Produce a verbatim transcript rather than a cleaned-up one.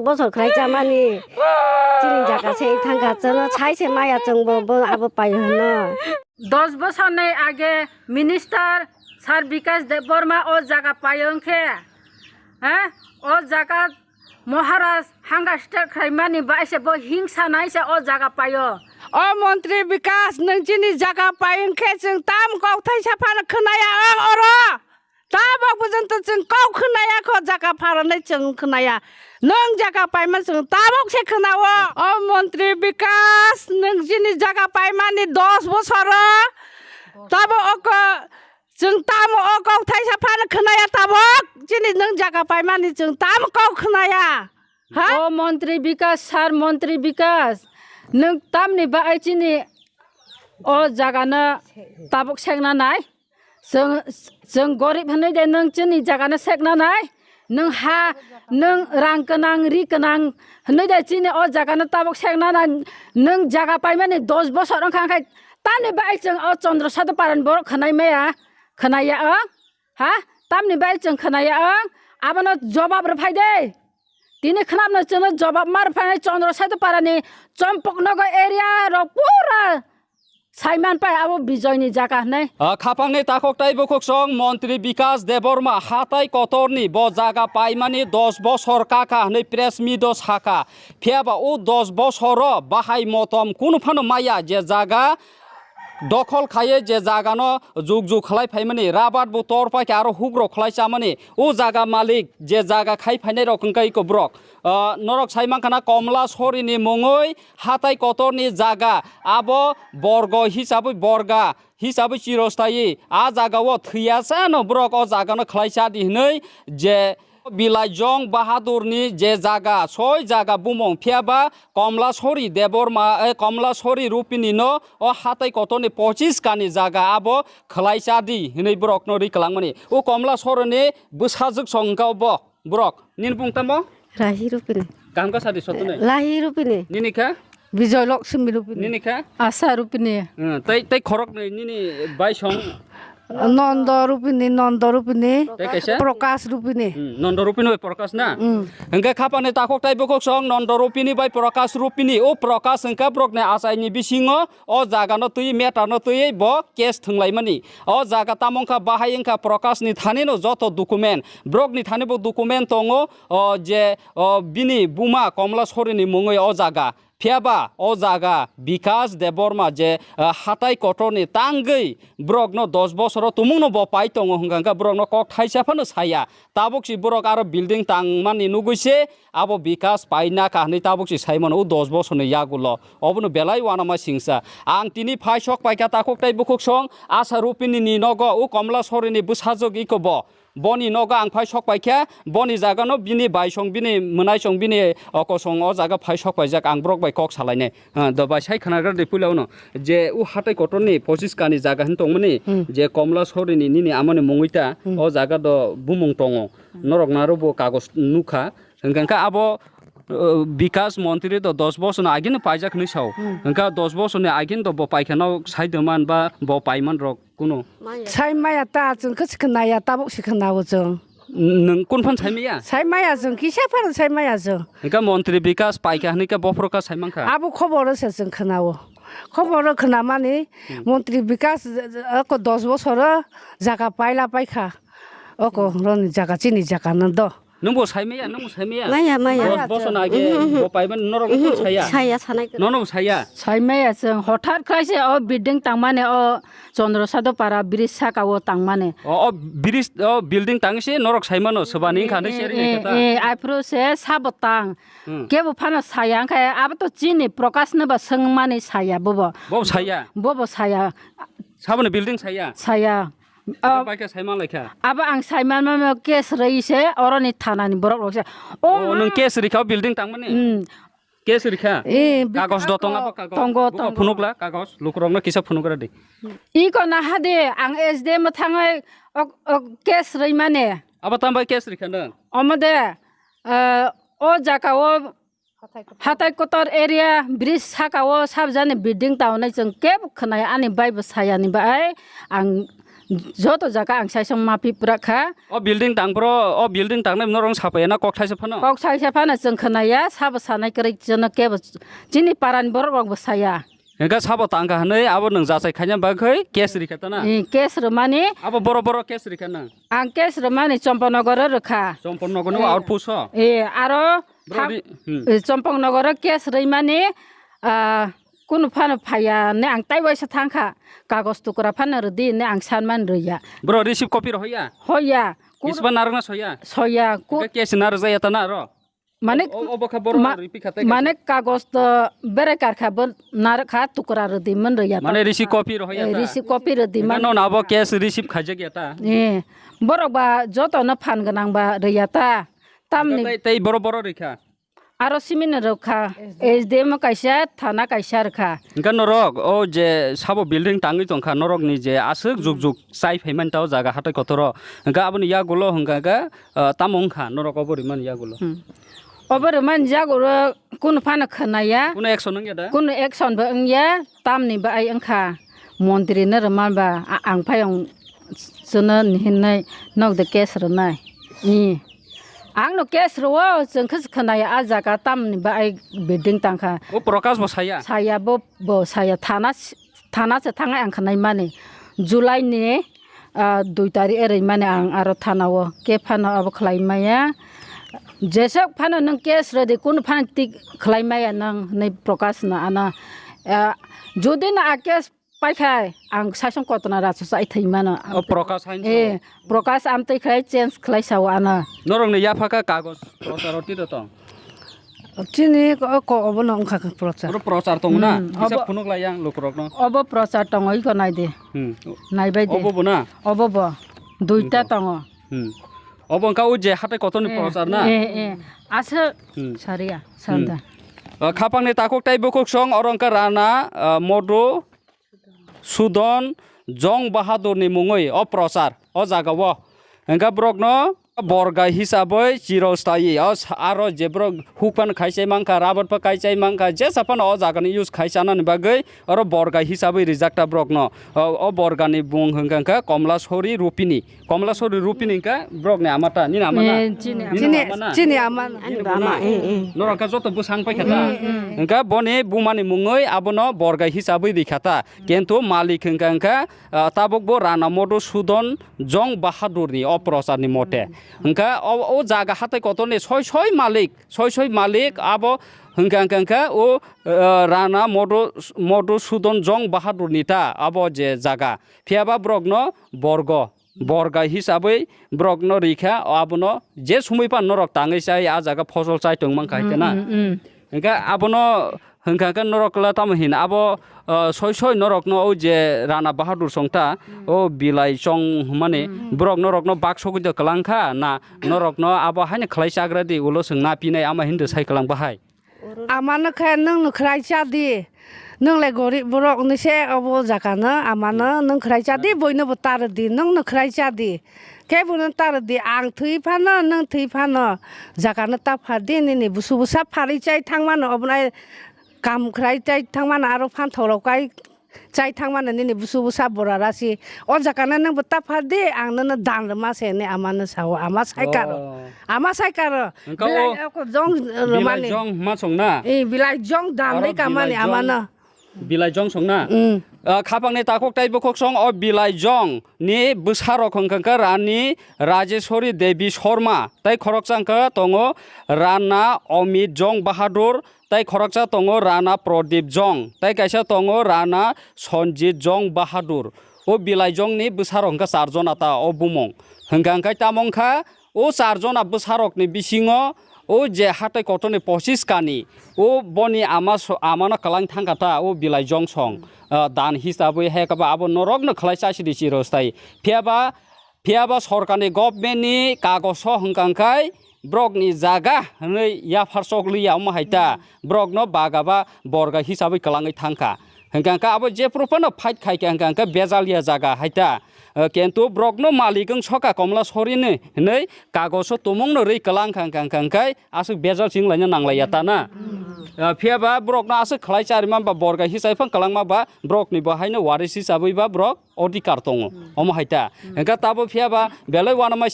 Bosor khlai chamani chini jaga se thangkha, chwngno sai se maya chwngbo, bo abo pai hwno. Dos bosor ni age minister Sir Bikash Debbarma o jaga payo wngkhe, ha? O jaga Maharaj hanga state khlaimani bai se bo hingsa nai se o jaga payo. O montri Bikash, nwng chini jaga pai wngkhe chwng tam kokthai sa phano khwnaya ang oro. Tabok bwswng to chwng kok khwnaya kho, jaga pharanai chwng khwnaya. Nwng jaga paima chwng tabok se khwnao. O montri Bikash, nwng chini jaga paimani dos bosoro. Tabo oko chwng tamo o kok thaisa phano khwnaya tabok. Chini nwng jaga paimani chwng tamo kok khwnaya. Ha? O montri Bikash, sir montri Bikash. Nwng tamni ba ai chini o jaga no tabok sekna nai. Chwng, chwng gorib hwnwi de nwng chini jaga no sekna nai. Nwng ha, nwng rang kwnang, ri kwnang hwnwi de chini o jaga no tabok sekna nai. Nwng jaga paimani dos bosor wngkha, wngkha tani bai chwng o Chandra Sadhu Parani borok khwnai maya, khwnai ya wng. Ha? Tamni bai chwng khwnai ya wng. Abono jobab rwphai de. Tini khwnapno chwngno jobab ma rwphainai Chandra Sadhu Parani Chompoknagar area rok pura saiman pai abo Bijoyni jaga hwnwi. Ah, khapangni takhok tai bukhuksong montri Bikash Debbarma hatai kotorni bo jaga paimani dos bosor kaka hwnwi press meet o sakha. Phiyaba o dos bosoro bahai motom kunu phano maya je jaga dokhol khaiye je jagano juk juk khlai phaimani, rabat bo tor paikhe aro hugrok khlai chamani, o jaga malik je jaga khai phainai rok wngkha iko borok. Ah, norok sai mankha na Komla Sorini mungwi hatai kotorni jaga, abo borgo hisabwi borga hisabwi chirostai a jagao thwiya sano borok o jagano khlai cha di hwnwi je Bilai Jong Bahadurni je jaga, soi jaga bumung, phiyaba Komla Sori Debbarma, eh, Komla Sori Rupini no o hatai kotorni pochis kani jaga abo khwlai cha di hinwi borokno ri kwlangmani. O Komla Sorini bwsajwk song wngkha obo borok. Nini bung tamo? Rahi Rupini. Kaham kha sadi sotoni? Lahi Rupini. Nini kha? Bijoy Lokshmi Rupini. Nini kha? Asa Rupini. Hmm, tei, tei khorok ni nini bai song? Nondo Rupini, Nondo Rupini. Tei kaisa? Prakash Rupini. Hmm, Nondo Rupini bai Prakash na? Hmm. Hingke khapani takhok tai bukhuk song Nondo Rupini bai Prakash Rupini. O Prakash hingke borok ni achai ni bisingo o jaga no twi, matter no twi bo case thwnglaimani. O jaga tamo wngkha bahai wngkha Prakash ni thani no joto document. Borok ni thani bo document tongo, o je, o bini buma Komla Sorini mungwi o jaga. Phiyaba o jaga Bikash Debbarma je, ah, hatai kotorni tangwi borokno dos bosoro tumungno bo pai tongo hwnkha hwnkhe borokno kok thaisa phano saya. Tabuk si borok aro building tangmani nugwi se abo Bikash paina kha hwnwi tabuk si sai mano o dos bosorni yagulo. Obono belai uanama singsa. Ang tini phai sok paikha takhuk tei bukhuk song Asa Rupini ni nogo o Komla Sorini bwsajwk iko bo. Boni nogo ang phai sok paikha, boni jagano bini bai song, bini mwnai song, bini oko song o jaga phai sok paijak, ang borok bai kok salainai. Ha, do bai sai khwnagra de puila uno, je o hatai kotorni pochis kani jaga hin tongmani, Hmm. je Komla Sorini nini amoni mungwi ta, Hmm. o jaga do bumung tongo. Norok naro bo kagos nukha. Hwnkha khe abo, uh, Bikash Montri do dos bosorni agini paijak hinwi sao. Hmm. Hwnkha dos bosorni agini do bo paikha no sai doman ba bo paiman rok. Kuno. Sai maya ta, chwng khe sikhe naya, tabuk sikhe nao chwng. Nwng kun phan sai maya? Sai maya chwng, kisa phano sai maya chwng. Hingke montri Bikash paikha hwnwi khe bophoro kha sai mankha. Abo khoboro se chwng khwnao. Khoboro khwnamani Hmm. montri Bikash, j-, j-, oko dos bosoro jaga paila paikha. Oko roni jaga chini jaga no do. Nwngbo saimaya, nwngbo saimaya? Maya, maya. Dos bosor na age Mhm, mhm. bo paiman norok Mhm. saya? Saya, sanai. Nono saya? Saimaya chwng hothat khlai se o building tangmani o Chandra Sadhu Para bridge saka o tangmani. O, o bridge, o building tang se norok saimano, swbani wngkha hinwi Eh, seri eh, naikhe ta? Eh, aphuru se sabo tang. Hmm. Kebo phano saya wngkha, abo to chini Prakash no ba swngmani saya bobo. Bobo saya? Bobo saya. Saboni building saya? Saya. Abo Oh. bai khe saiman laikha? Abo ang saiman mano case rwi se oroni thanani borok rok se. Oh, Oh, ma. Nwng case rikha building tangmani? Hmm. Case rikha? Eh, bi- Kagos do tongo, abo kagos? Tongo, Buko tongo. Phunukla kagos, lukurokno kisa phunugra di. Iko naha de, ang S D M thangwi ok, ok, case rwi mane. Abo tambai case rikha nwng? Omo de, eh, o jaga o Hatai kotor area bridge saka o sabjani building taunai chwng kebo khwnai ani bai bo sayani bai ang Joto jaga ang saisong mapi pura kha. O building tang pro, o building tangnai norong sapaya na kok thaisa phano? Kok thaisa phano chwng khwnaya, sabo sanai kwrwi chwngno kebo chini parani borok rok bo saya. Hingke sabo tangka hwnwi abo nwng jachai khaina bagwi case rikha tana? Eh, case rwmani. Abo boro boro case rikha nang? Ang case rwmani Chomponogoro rwkha. Chomponogoro Eh, outpost o? Eh, aro Bro, thang-, ri-, hmm. Eh, Chompongnogoro case rwimani, ah, kunu phano phaya ne ang tai waisa thangkha. Kagos tukra phano rwdi ne ang sanmani rwya. Bro, receipt copy rw hoya? Hoya. Kun- Isba narwkna soya? Soya. Kun- Hingke case narwk jaya tana aro? Mane, o, o bokha borok ma-, ripikha tei mane kaisa. Kagos to berai karkha bo narwkha tukra rwdi man rwya ta. Mane receipt copy rw hoya ta? Eh, receipt copy rwdi man. Mane no abo case receive khaijak ya ta? Eh, borok ba joto no phan gwnang ba rwya ta. Tamni tei, tei boro boro rikha? Aro simi no rwkha. S D M kaisa, thana kaisa rwkha. Hingke norok o je sabo building tangwi tongkha, norok ni je aswk juk juk chai phaimani ta o jaga hatai kotoro. Hingke aboni yagulo hingka khe, ah, tamo wngkha norok obo rimani yagulo? Hmm. Obo rwmani jagoro kunu phano khwnaya. Kunu action wngya da? Kunu action bo wngya, tamni bai wngkha. Montri no rwma ba, a-, ang phai ang chwno hinwi nok de case rwnai. I. Ang no case rwo, chwng khe khwnaya a jaga tamni bai building tangkha. O Prakash bo saya? Saya bo, bo saya thana si-, thana se thangai ang khwnai mani. July ni, ah, dui tarik e rwimani ang aro thana o. Khe phano abo khlai maya. Jesok phano nwng case rwdi, kunu phano tik khlai maya nwng hinwi Prakash no ano. Ah, jodi no a case pai khai, ang saisong kotona racho chai thwi mano. O Prakash hain Eh, sao? Prakash amtwi khlai change khlai sao ano. Norok ni yapha kha kagoj prochar oti do tong? Chini ko, ko obo no wngkha kha prochar. Oro prochar tong na? Hmm, kisa obo phunuk lai yang lukurok no. Obo prochar tongo iko nai de. Hmm. Nai bai de. Obo bo na? Obo bo. Duita Wngkha. Tongo. Hmm. Obo wngkha o je hatai kotor ni Eh, prochar na? Eh, eh. Asa Hmm. Saria, Hmm. Sanda. O, khapang ni takhuk tai bukhuk song oro wngkha Rana, ah, Modu, Sudon, Jong Bahadur ni mungwi o prochar o jaga o. Hingkha borok no borga hisabwi chirostai o sa-, aro je borok huk phano khai chai mankha, rabar pha khai chai mankha, jesa phano o jaga ni use khai chanani bagwi oro borga hisabwi rijak ta borok no. O, o borga ni bung hingkha kha Komlasori Rupini. Komlasori Rupini hingkha borok ni ama ta, nini ama na? Eh, chini ama. Nini Chini, ama na? Chini ama na. Nini Ani bo bama, na? Eh, eh. Norok kha joto bwsang pai kha ta? Mm, mm. Hingkha boni buma ni mungwi abono borga hisabwi ri kha ta. Kintu malik hingkha, hingkha, ah, tabuk bo Rana Modu Sudon Jong Bahadur ni o prochar ni mote. Hingkha o, o jaga hatai kotor ni soi soi malik, soi soi malik abo hingkha, hingkha, hingkha o, ah, Rana Modu, Modu Sudon Jong Bahadur ni ta abo je jaga. Phiya ba borok no borgo, borga hisabwi borok no rikha, abono je sumui pan norok tangwi chai, a jaga phosol chai tong mankha hai khe na. Mm, mm, mm. Hingkhe abono hingkha khe norok le tamo hin abo, ah, soi soi norok no o je Rana Bahadur song ta, Mm. o Bilai Chong hwnmani Mm, mm. borok norok no bak sogwi de kwlang kha na norok no abo haino khlai chagra di ulo chwng na pinai ama hin de sai kwlang bahai. Amano khe nwng no khwrai cha di. Nwng le gorib borok ni se obo jaga no amano nwng khwrai cha di, boino bo tar di, nwng no khwrai cha di. Khe bono tar di, ang thwi phano, nwng thwi phano jaga no ta phar di, nini busu busa pharwi chai thang mano, obo nai kam khwrai chai thang mano, aro phanthok rok kai chai thang mano nini busu busa bora rasi. O jaga no nwng bo ta phar di, ang nono dan rwma se hinwi ama no sao, ama sai karo. Oh. Ama sai karo. Hingkha Bilai o ako jong Bilai rwmani. Jong ma song na? Eh, Bilai Jong dan Aro rwi kamani Bilai ama Jong, no. Bilai Jong song na? Mm. Ah, khapang ni takhuk tai bukhuk song o Bilai Jong ni bwsa rok hingkha khe Rani Rajeswari Devi Sharma, tai khoroksa hingkha tongo Rana Amit Jong Bahadur, tai khoroksa tongo Rana Pradip Jong, tai kaisa tongo Rana Sanjit Jong Bahadur. O Bilai Jong ni bwsa rok hingkha char jona ta o bumung. Hingkha hingkha tamo wngkha o char jona bwsa rok ni bisingo o je hatai kotor ni pochis kani o boni ama so-, ama no kwlang thangkha ta o Bilai Jong song, ah, dan hisabwi hai khe ba abo norok no khwlai chasi di chiro stai. Phiya ba Phiya ba sorkar ni government ni kagoso hwnkha hwnkhe borok ni jaga hwnwi yaphar chok liya omo hai ta, borok no baga ba borga hisabwi kwlangwi thangkha. Hwnkha hwnkhe abo jephru phano fight khai kha hwnkha hwnkhe bejal ya jaga hai ta. Eh, kintu borok no malik wng soka Komla Sori ni hwnwi kagoso tumung no rwi kwlang kha hwnkha hwnkhe aswk bejal chwng laina nang lai ya ta na. Ah, phiya ba borok no aswk khlai charima ba borga hisai phang kwlangma ba borok ni bo haino warisi chabwi ba borok odhikar tongo. Omo hai ta. Hwnkhe tabo phiya ba belai uanama